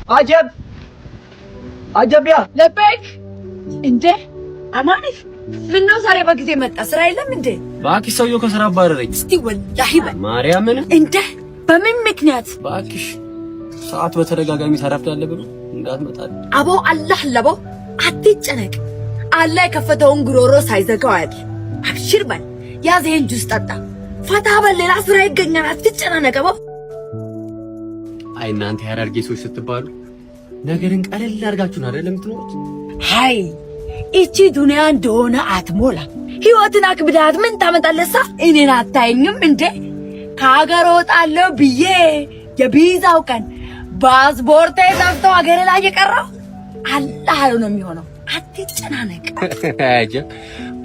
አጀብ አጀቢያ። لبيك። እንዴ አማኒ፣ ምነው ዛሬ በጊዜ መጣ? ስራ የለም እንዴ? እባክሽ፣ ሰውየው ከስራ አባረረኝ። እስቲ ወላሂ በል። ማርያምን። እንዴ፣ በምን ምክንያት? እባክሽ፣ ሰዓት በተደጋጋሚ ታረፍዳለህ ብሎ እንዳትመጣ። አቦ አላህ ለቦ፣ አትጨነቅ። አላህ የከፈተውን ጉሮሮ ሳይዘጋው አያድር። አብሽር በል፣ ያዝ ይሄን ጁስ ጠጣ፣ ፈታ በል። ሌላ ስራ ይገኛል። አትጨናነቅ አቦ። አይ እናንተ የሐረርጌ ሰዎች ስትባሉ ነገርን ቀለል አድርጋችሁ ነው አይደል የምትኖሩት? ሃይ፣ እቺ ዱንያ እንደሆነ አትሞላ። ህይወትን አክብዳት ምን ታመጣለሳ? እኔን አታየኝም እንዴ? ከሀገር እወጣለሁ ብዬ የቪዛው ቀን ፓስፖርቴ ጠፍቶ ሀገሬ ላይ የቀረው። አላህ ያለው ነው የሚሆነው። አትጨናነቅ። አጀብ፣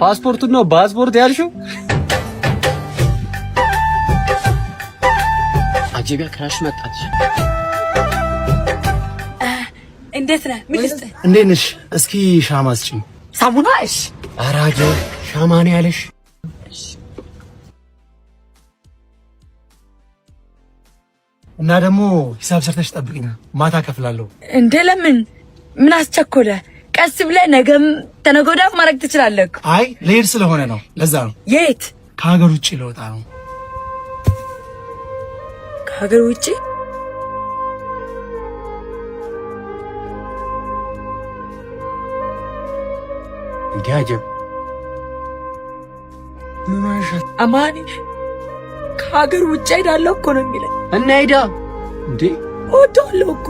ፓስፖርቱን ነው ፓስፖርት ያልሽው? አጀቢያ፣ crush መጣች። እንዴት ነህ? ምን ልስጥህ? እንዴት ነሽ? እስኪ ሻማ ስጪኝ። ሳሙና? እሺ። ኧረ አጀብ፣ ሻማ ነው ያለሽ። እና ደግሞ ሂሳብ ሰርተሽ ጠብቂኝ፣ ማታ ከፍላለሁ። እንዴ ለምን? ምን አስቸኮለ? ቀስ ብለህ ነገም ተነገ ወዲያም ማድረግ ትችላለህ። አይ፣ ልሄድ ስለሆነ ነው፣ ለዛ ነው። የት? ከሀገር ውጭ ልወጣ ነው። ከሀገር ውጭ? እንዴ አጀብ፣ ምን ሆነሻል? አማኒ፣ ከሀገር ውጭ ሄዳለሁ እኮ ነው የሚለኝ። እና ሄዳ እንዴ? እወደዋለሁ እኮ፣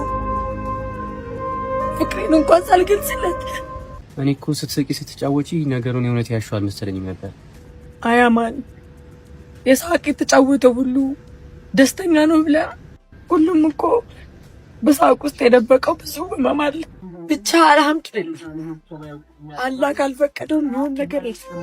ፍቅሬን እንኳን ሳልገልጽለት። እኔ እኮ ስትስቂ ስትጫወቺ ነገሩን የእውነት ያልሽው አልመሰለኝም ነበር። አይ አማን፣ የሳቅ የተጫወተው ሁሉ ደስተኛ ነው ብለህ፣ ሁሉም እኮ በሳቅ ውስጥ የደበቀው ብዙ ህመም አለ። ብቻ አልሐምዱሊላህ፣ አላህ ካልፈቀደው የሚሆን ነገር የለም።